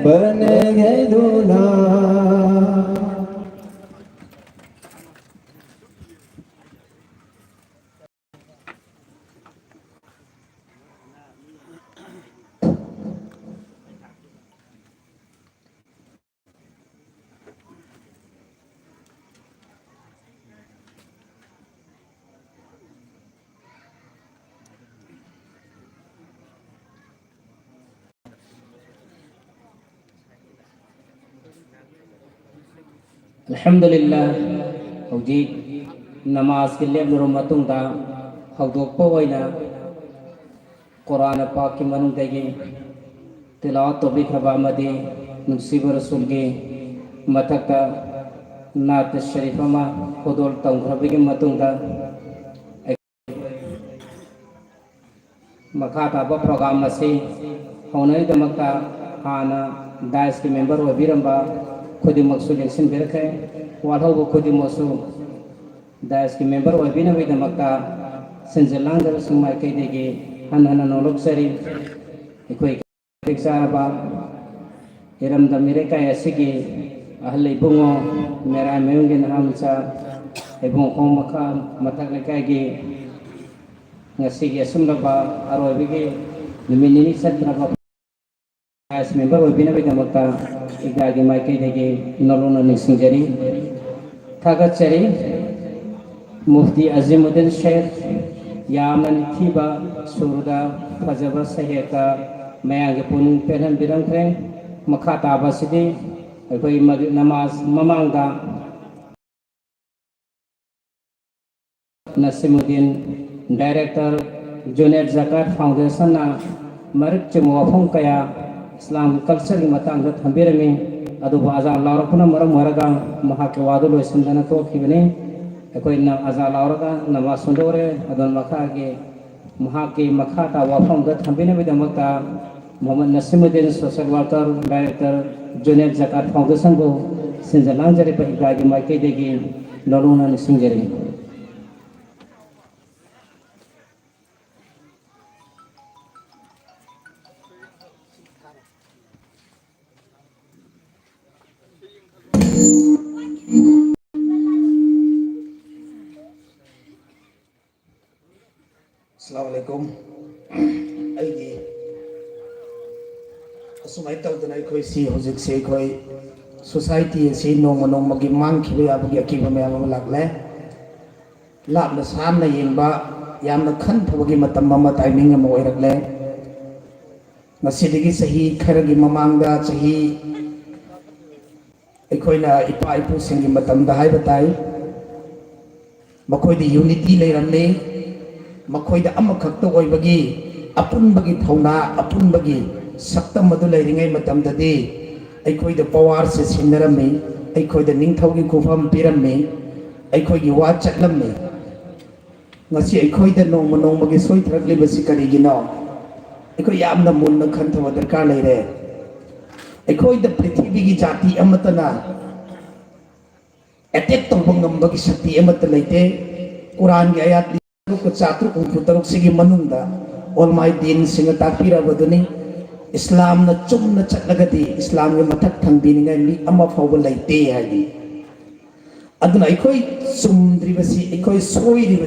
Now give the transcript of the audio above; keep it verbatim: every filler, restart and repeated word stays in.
ꯄꯔꯅꯦꯒꯩꯗꯨꯅ꯫ ꯑꯜꯍꯝꯗꯨꯂꯤꯜꯂꯥꯍ, ꯍꯧꯖꯤꯛ ꯅꯃꯥꯖꯀꯤ ꯂꯦꯞꯂꯨꯔꯕ ꯃꯇꯨꯡꯗ ꯍꯧꯗꯣꯛꯄ ꯑꯣꯏꯅ ꯀꯨꯔꯥꯟ ꯄꯥꯛꯀꯤ ꯃꯅꯨꯡꯗꯒꯤ ꯇꯤꯂꯥꯋꯠ ꯇꯧꯕꯤꯈ꯭ꯔꯕ ꯑꯃꯗꯤ ꯅꯨꯡꯁꯤꯕ ꯔꯁꯨꯜꯒꯤ ꯃꯊꯛꯇ ꯅꯥꯠ ꯁꯔꯤꯐ ꯑꯃ ꯈꯨꯗꯣꯜ ꯇꯝꯈ꯭ꯔꯕꯒꯤ ꯃꯇꯨꯡꯗ, ꯃꯈꯥ ꯇꯥꯕ program ꯑꯁꯤ ꯍꯧꯅꯕꯒꯤꯗꯃꯛꯇ ꯍꯥꯟꯅ dais ꯀꯤ member ꯑꯣꯏꯕꯤꯔꯝꯕ ꯈꯨꯗꯤꯡꯃꯛꯁꯨ ꯂꯦꯡꯁꯤꯟꯕꯤꯔꯛꯈ꯭ꯔꯦ꯫ ꯋꯥꯠꯍꯧꯕ ꯈꯨꯗꯤꯡꯃꯛꯁꯨ dais ꯀꯤ member ꯑꯣꯏꯕꯤꯅꯕꯒꯤꯗꯃꯛꯇ ꯁꯤꯟꯖ ꯂꯥꯡꯖꯕꯁꯤꯡ ꯃꯥꯏꯀꯩꯗꯒꯤ ꯍꯟꯅ ꯍꯟꯅ ꯅꯣꯂꯨꯛꯆꯔꯤ꯫ ꯑꯩꯈꯣꯏ ꯃꯇꯤꯛ ꯆꯥꯔꯕ ꯏꯔꯝꯗꯝ ꯏꯔꯩꯀꯥꯏ ꯑꯁꯤꯒꯤ ꯑꯍꯜ ꯏꯕꯨꯡꯉꯣ, ꯃꯦꯔꯥꯏ ꯃꯌꯨꯝꯒꯤ ꯅꯍꯥ ꯃꯆꯥ, ꯏꯕꯨꯡ ꯈꯣꯡ ꯃꯈꯥ ꯃꯊꯛ ꯂꯩꯀꯥꯏꯒꯤ ꯉꯁꯤꯒꯤ ꯑꯁꯨꯝꯂꯕ ꯑꯔꯣꯏꯕꯒꯤ ꯅꯨꯃꯤꯠ ꯅꯤꯅꯤ ꯆꯠꯇꯅꯕ dais member ꯑꯣꯏꯕꯤꯅꯕꯒꯤꯗꯃꯛꯇ ꯏꯗꯥꯒꯤ ꯃꯥꯏꯀꯩꯗꯒꯤ ꯅꯧꯂꯨꯅ ꯅꯤꯡꯁꯤꯡꯖꯔꯤ, ꯊꯥꯒꯠꯆꯔꯤ꯫ ꯃꯨꯐꯇꯤ ꯑꯖꯤꯃꯨꯗꯤꯟ ꯁꯦꯈ, ꯌꯥꯝꯅ ꯅꯤꯡꯊꯤꯕ ꯁꯨꯔꯗ ꯐꯖꯕ ꯁꯩꯍꯦꯛꯇ ꯃꯌꯥꯝꯒꯤ ꯄꯨꯛꯅꯤꯡ ꯄꯦꯜꯍꯟꯕꯤꯔꯝꯈ꯭ꯔꯦ꯫ ꯃꯈꯥ ꯇꯥꯕꯁꯤꯗꯤ ꯑꯩꯈꯣꯏ ꯃꯒꯔꯤꯕ ꯅꯃꯥꯖ ꯃꯃꯥꯡꯗ Nasimuddin, director, Junaid Zakat Foundation ꯅ ꯃꯔꯤꯛ ꯆꯨꯝꯕ ꯋꯥꯐꯝ ꯀꯌꯥ ꯏꯁꯂꯥꯝꯒꯤ culture ꯒꯤ ꯃꯇꯥꯡꯗ ꯊꯝꯕꯤꯔꯝꯃꯤ꯫ ꯑꯗꯨꯕꯨ ꯑꯖꯥꯟ ꯂꯥꯎꯔꯛꯄꯅ ꯃꯔꯝ ꯑꯣꯏꯔꯒ ꯃꯍꯥꯛꯀꯤ ꯋꯥꯗꯨ ꯂꯣꯏꯁꯤꯟꯗꯅ ꯇꯣꯛꯈꯤꯕꯅꯤ꯫ ꯑꯩꯈꯣꯏꯅ ꯑꯖꯥꯟ ꯂꯥꯎꯔꯒ ꯅꯃꯥꯖ ꯁꯣꯟꯗꯣꯛꯑꯔꯦ꯫ ꯑꯗꯨꯅ ꯃꯈꯥꯒꯤ ꯃꯍꯥꯛꯀꯤ ꯃꯈꯥ ꯇꯥꯕ ꯋꯥꯐꯝꯗ ꯊꯝꯕꯤꯅꯕꯒꯤꯗꯃꯛꯇ Mohammad Nasimuddin, social worker, director, Junaid Zakat Foundation ꯕꯨ ꯁꯤꯟꯖ ꯂꯥꯡꯖꯔꯤꯕ ꯏꯗꯥꯒꯤ ꯃꯥꯏꯀꯩꯗꯒꯤ ꯅꯧꯂꯨꯅ ꯅꯤꯡꯁꯤꯡꯖꯔꯤ꯫ ꯁꯨꯃꯥꯏꯅ ꯇꯧꯗꯅ ꯑꯩꯈꯣꯏꯁꯤ ꯍꯧꯖꯤꯛꯁꯤ ꯑꯩꯈꯣꯏ ꯁꯣꯁꯥꯏꯇꯤ ꯑꯁꯤ ꯅꯣꯡꯃ ꯅꯣꯡꯃꯒꯤ ꯃꯥꯡꯈꯤꯕ ꯌꯥꯕꯒꯤ ꯑꯀꯤꯕ ꯃꯌꯥꯝ ꯑꯃ ꯂꯥꯛꯂꯦ꯫ ꯂꯥꯞꯅ ꯁꯥꯟꯅ ꯌꯦꯡꯕ, ꯌꯥꯝꯅ ꯈꯟꯊꯕꯒꯤ ꯃꯇꯝ ꯑꯃ, ꯇꯥꯏꯃꯤꯡ ꯑꯃ ꯑꯣꯏꯔꯛꯂꯦ꯫ ꯉꯁꯤꯗꯒꯤ ꯆꯍꯤ ꯈꯔꯒꯤ ꯃꯃꯥꯡꯗ, ꯆꯍꯤ ꯑꯩꯈꯣꯏꯅ ꯏꯄꯥ ꯏꯄꯨꯁꯤꯡꯒꯤ ꯃꯇꯝꯗ ꯍꯥꯏꯕ ꯇꯥꯏ, ꯃꯈꯣꯏꯗ ꯌꯨꯅꯤꯇꯤ ꯂꯩꯔꯝꯃꯤ꯫ ꯃꯈꯣꯏꯗ ꯑꯃꯈꯛꯇ ꯑꯣꯏꯕꯒꯤ, ꯑꯄꯨꯟꯕꯒꯤ ꯊꯧꯅꯥ, ꯑꯄꯨꯟꯕꯒꯤ ꯁꯛꯇꯝ ꯑꯗꯨ ꯂꯩꯔꯤꯉꯩ ꯃꯇꯝꯗꯗꯤ ꯑꯩꯈꯣꯏꯗ ꯄꯋꯥꯔꯁꯦ ꯁꯤꯟꯅꯔꯝꯃꯤ, ꯑꯩꯈꯣꯏꯗ ꯅꯤꯡꯊꯧꯒꯤ ꯈꯨꯐꯝ ꯄꯤꯔꯝꯃꯤ, ꯑꯩꯈꯣꯏꯒꯤ ꯋꯥ ꯆꯠꯂꯝꯃꯤ꯫ ꯉꯁꯤ ꯑꯩꯈꯣꯏꯗ ꯅꯣꯡꯃ ꯅꯣꯡꯃꯒꯤ ꯁꯣꯏꯊꯔꯛꯂꯤꯕꯁꯤ ꯀꯔꯤꯒꯤꯅꯣ? ꯑꯩꯈꯣꯏ ꯌꯥꯝꯅ ꯃꯨꯟꯅ ꯈꯟꯊꯕ ꯗꯔꯀꯥꯔ ꯂꯩꯔꯦ꯫ ꯑꯩꯈꯣꯏꯗ ꯄ꯭ꯔꯤꯊꯤꯕꯤꯒꯤ ꯖꯥꯇꯤ ꯑꯃꯠꯇꯅ ꯑꯦꯇꯦꯛ ꯇꯧꯕ ꯉꯝꯕꯒꯤ ꯁꯛꯇꯤ ꯑꯃꯠꯇ ꯂꯩꯇꯦ꯫ ꯀꯨꯔꯥꯟꯒꯤ ꯑꯌꯥꯠ ꯇꯔꯨꯛꯀ ꯆꯥꯇ꯭ꯔꯨꯛ ꯍꯨꯝꯐꯨ ꯇꯔꯨꯛꯁꯤꯒꯤ ꯃꯅꯨꯡꯗ ꯑꯣꯜꯃꯥꯏ ꯗꯤꯟꯁꯤꯡꯅ ꯇꯥꯛꯄꯤꯔꯕꯗꯨꯅꯤ, ꯏꯁꯂꯥꯝꯅ ꯆꯨꯝꯅ ꯆꯠꯂꯒꯗꯤ ꯏꯁꯂꯥꯝꯒꯤ ꯃꯊꯛ ꯊꯪꯕꯤꯅꯤꯡꯉꯥꯏ ꯃꯤ ꯑꯃ ꯐꯥꯎꯕ ꯂꯩꯇꯦ ꯍꯥꯏꯕꯤ꯫ ꯑꯗꯨꯅ ꯑꯩꯈꯣꯏ ꯆꯨꯝꯗ꯭ꯔꯤꯕꯁꯤ, ꯑꯩꯈꯣꯏ ꯁꯣꯏꯔꯤꯕꯁꯤ,